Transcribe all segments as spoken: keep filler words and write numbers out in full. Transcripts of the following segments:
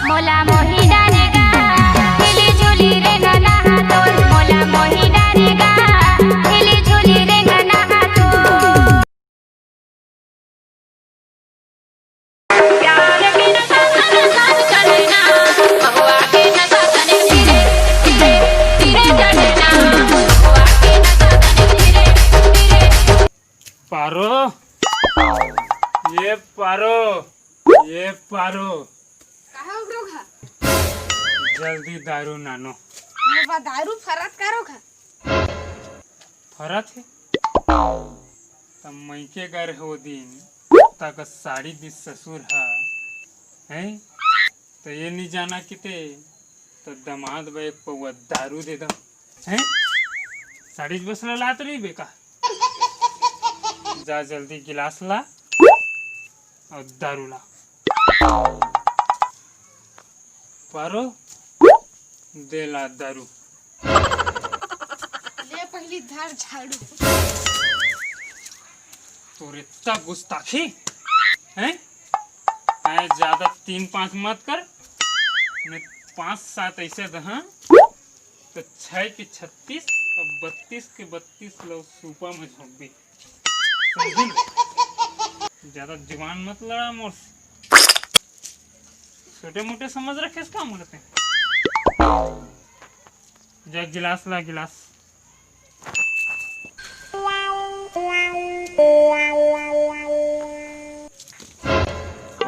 मोला मोही डारेगा, हिली झुली रेंगना हा तोर। मोला मोही डारेगा, हिली झुली रेंगना हा तोर। प्यार के नशा तन तन चढ़े ना, महुआ के नशा तन धीरे धीरे धीरे चढ़े ना, महुआ के नशा तन धीरे धीरे। पारो, ये पारो, ये पारो। काहे उगरो घा? जल्दी दारू नानो। मोर बा दारू फरत कारो घा? फरत हे। त मइके गर हे ओ दिन, तक साड़ी दिस ससुर हा, हैं? त ये नी जाना किते, त दमाद बा एक पौवा दारू दे दो, हैं? साड़ी बस ला लात रही बेका। जा जल्दी गिलास ला अउ दारू ला। पारो, दे ला दारू। ले पहली धर झाड़ू। तोर इतना गुस्ताखी, हैं? तैं ज्यादा तीन पाँच मत कर, नहीं पाँच सात ऐसे दहा, तो छः के छत्तीस और बत्तीस के बत्तीस लो सूपा में झोंक दे। समझे ना? ज्यादा जुबान मत लड़ा मोर से। छोटे मोटे समझ रखे इसका मोर पे। जा गिलास ला, गिलास।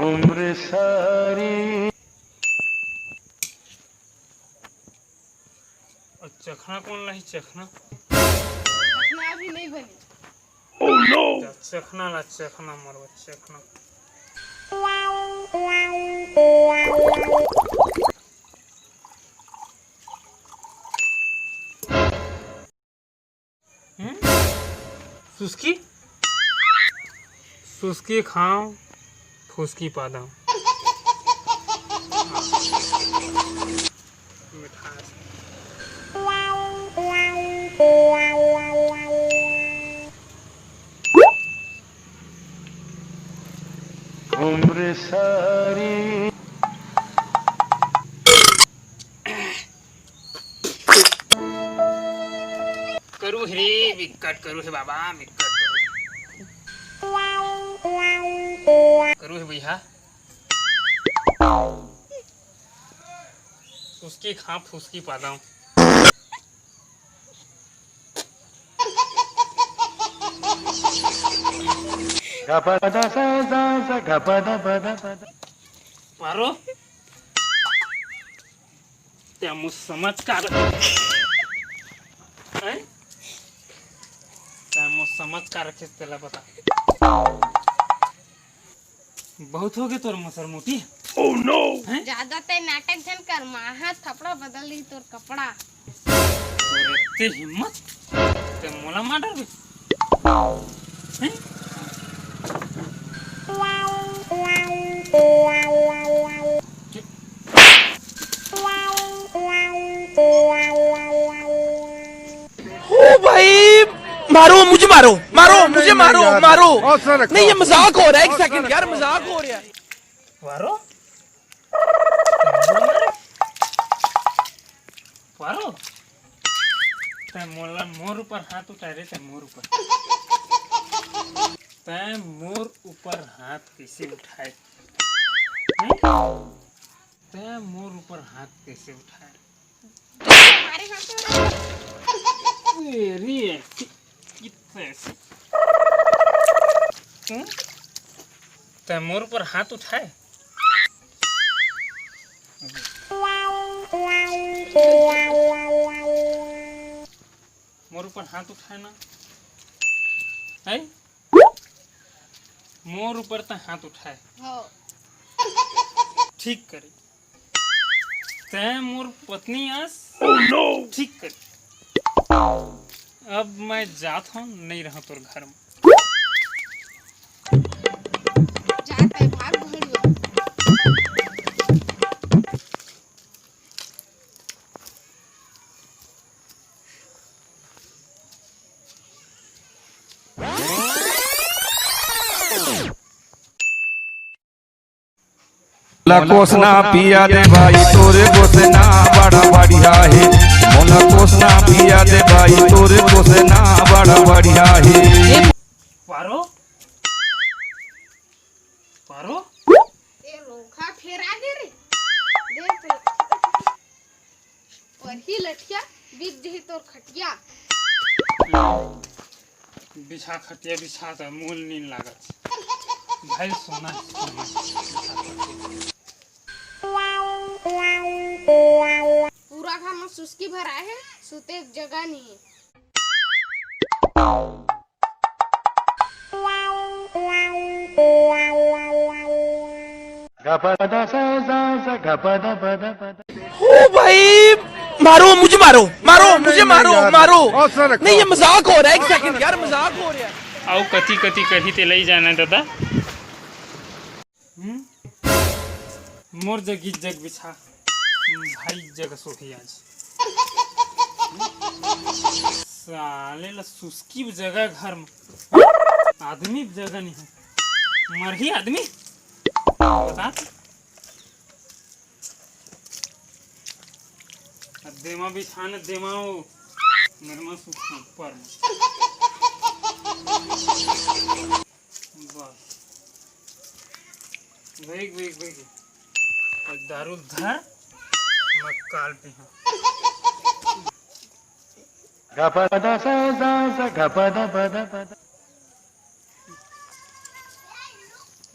उम्र सारी। और चखना कौन लाही? चखना? चखना अभी नहीं बनी। Oh no! चखना ला, चखना मरवा, चखना। हम्म? सुस्की? सुस्की खाओ, फुसकी पादो। मिठास। उम्र सारी। करू हे रे, बिकट करू हे बाबा, बिकट करू। करू हे भैया। उसकी खां फुसकी पादो। पारो, तैं मोर समझ का रखे? हैं? तैं मोर समझ का रखे, तेला बता। बहुत हो गए तोर मसर मोटी। Oh no! हैं? ज्यादा तैं नाटक झन कर, माहा थपड़ा बदल ली तोर कपड़ा। तोर एते हिम्मत, तैं मोला मार डरबे? हैं? ओ भाई, मारो, मुझे मारो, मारो, नहीं, मुझे नहीं मारो, यार, मारो। हौसला रखो, नहीं, ये हौसला। मजाक हो रहा है, एक हौसला सेकंड यार, रखो। मजाक हो रहा है। पारो? पारो? तैं मोला, मोर ऊपर हाथ उठाए रे, तैं मोर ऊपर। तैं मोर ऊपर हाथ कैसे उठाए? हैं? तैं मोर ऊपर हाथ कैसे उठाए? मारे हाथ में। तेरी ऐसी, कितने ऐसी? हम्म? तैं मोर ऊपर हाथ उठाए? मोर ऊपर हाथ उठाए ना, हैं? मोर ऊपर तैं हाथ उठाए। हाँ। ठीक करे। तैं मोर पत्नी अस। Oh no! ठीक करे। अब मैं जात हूँ, नहीं रहा तोर घर में। जात है, भाग भड़ुआ। कोसना पिया दे भाई तोर कोसना बड़ा बढ़िया हे। मोला कोसना पिया दे भाई तोर कोसना बड़ा बढ़िया हे। पारो, पारो। ए लोखा फेर आ गे रे। दे तो। परही लठिया, बिक जही तोर खटिया। बिछा खटिया बिछा त मूल नीन लागत। भाई सोना, सोना। पूरा घर में सुस्की भराए हे, सुते के जगह नहीं हे। ओ भाई, मारो मुझे, मारो, मारो मुझे, मारो, मारो। नहीं, ये मजाक हो रहा है, एक सेकंड यार, मजाक हो रहा है। आओ कति कति कही ते लई जाना दादा। हम्म? मोर जगी जग बिछा, भाई जग सोही आज। साले ला सुस्की जगह घर में, आदमी जगह नहीं है, मरही आदमी। बता। अब देमा बिछान देमा हो, मेरे मन सुख ऊपर में। बस। भीग, भीग, भीग। अब दारू धर, मैं काल पीहा।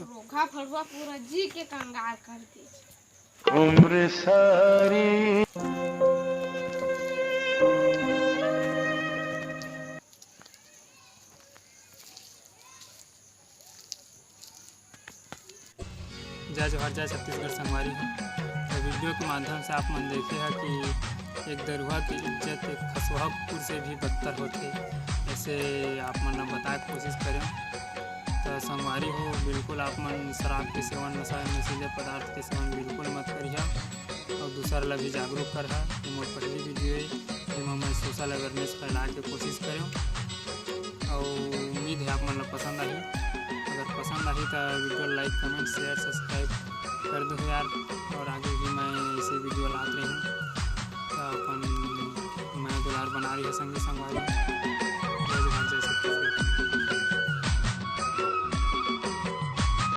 रोखा फड़वा पूरा जी के कंगाल कर दे। उम्र सारी। जय जोहार, जय छत्तीसगढ़ संगवारी हो। तो वीडियो के माध्यम से आप मन देखे हा कि एक दरुहा की इज्जत एक खसुहा कुकुर से भी बदतर होथे। ऐसे आप मन ला बताए के कोशिश करें। तो संगवारी हो, बिल्कुल आप मन शराब के सेवन, नशा, नशीले पदार्थ के सेवन बिल्कुल मत करिहा और दूसर ला भी जागरूक करहा। ये मोर पहली वीडियो है, जेमा मैं सोशल अवेयरनेस फैलाए के कोशिश करें। अउ उम्मीद है आप मन ला पसंद आही। अगर पसंद आही तो video like, comment, share, subscribe कर दो यार, और आगे भी मैं ऐसे वीडियो लात रही हूँ। तो अपन मैं दुलार बना रही है संगी संगवारी।